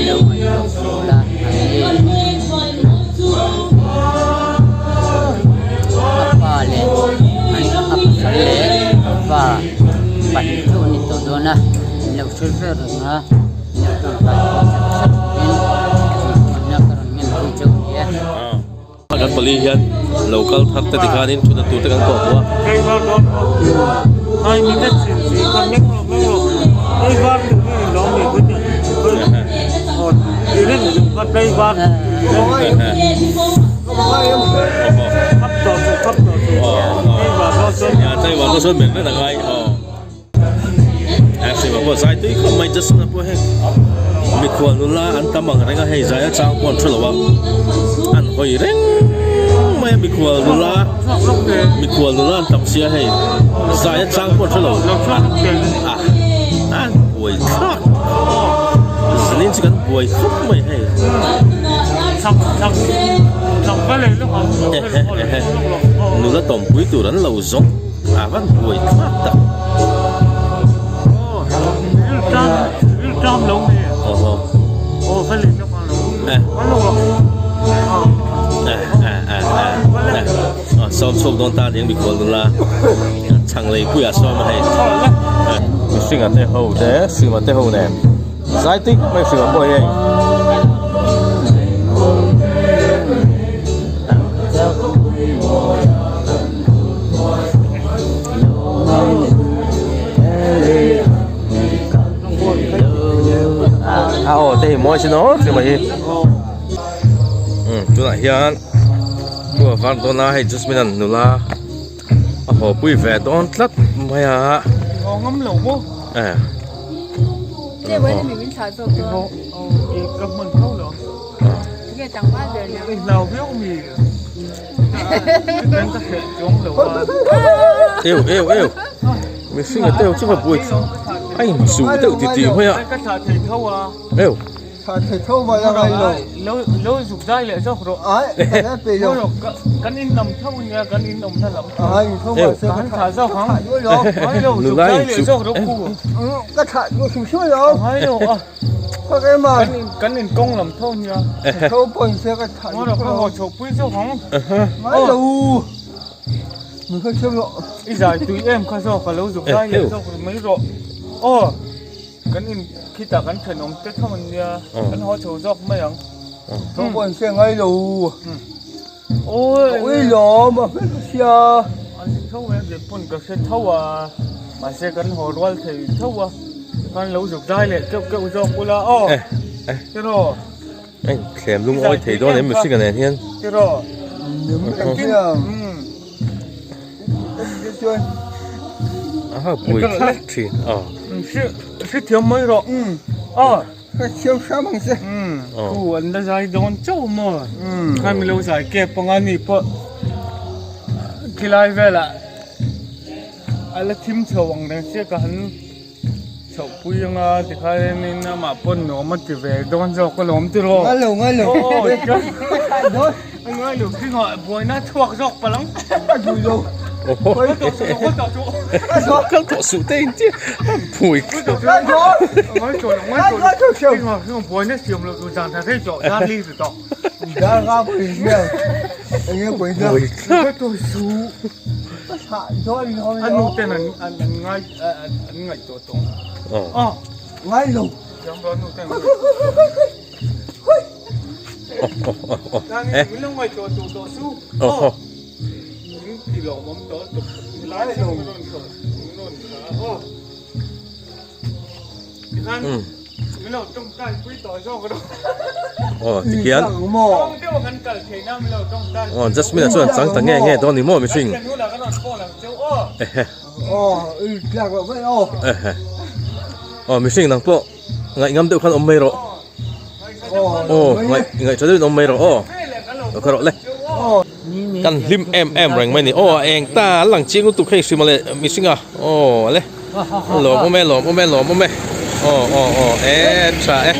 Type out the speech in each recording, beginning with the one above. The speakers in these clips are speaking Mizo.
Lo ngaihtuah suh la a ni. A pa leh a pasal leh a fa pahnih theuh an ni tawh dawn a, an lo hril vel reng a, an lo tawngtai pui sak sak turin chhungkuanna ka rawn ngen pui chauh a ni e. Kan pali hian lo kal thar te tikhanin thutna tur te kan kawh hmu a. Mikhual nula an tam ang reng a hei zai a chang pawh an hre lo a an hawi reng mai a mikhual nula mikhual nula an tam sia hei zai a chang pawh an hre lo a an buai thlak zilin chu kan buai khawp mai hei nula tawmpui tur an lo zawng. A van buai thlak tak. Sawm chhuak dawn ta ding mikhual nula chhang lei puiah sawm a hei. Mihringa te ho te Sima te ho nen zai tik mai Sima pawh hi hei. A aw te hi mawi sin aw hrim a hi tunah hian khua var dawn a hei Jasmine an nula a haw pui ve dawn tlat mai a eh Eu eu eu mihring a teuh chu va buai a inchuh deuh ti tih mai a eu eu nula inchuh Kan in kawng lam tho nia. Tho pawh in se ka thah. Ngawr ka haw chho pui zawk ang. Ngai lo. Min kha thiam lo. I zai tui em kha zawk ka lo zuk zai leh zawk mai rawh. Aw kan in khitah kan thenawm te tho an nia. Kan haw chho zawk mai ang. Tho pawh in se ngai lo. Ui lawm a hmel ka hria. An ni tho e ke pawn ka hre tho a mahse kan haw rual thei tho a tikhan lo zuk zai leh keuh keuh zawk ula aw tiraw Eng thlem lungawi thei dawn em mihring a nen hian tiraw Aha bui thlak thin aw hre thiam mai rawh aw Ka thiam hram ang che. Thu an la zai dawn chauh maw? Kha mi lo zai kep anga ni pawh khilai velah a la thim chho ang reng sia ka han chhoh pui anga tikhanin amah pawn nuam a ti ve dawn zawk alawm tiraw? Ngai lo ngai lo. Ngai lo thingah buaina chhuak zawk palh ang. A duh lo. Kal tawh suh te in chiah phui Aw tikhian aw Jasmine a chuan chang ta nge nge dawn ni maw mihring ehe ehe aw mihring nang pawh ngaihngam deuh khan awm mai rawh. Aw ngaih ngaih tha deuhin awm mai rawh aw lo kha rawh le kan hlim em em reng mai ni aw a eng ta a lang chiang lutuk hei hrim a le mihring a aw le lawm awm e lawm awm e lawm awm e aw aw aw e tha e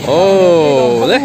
aw le.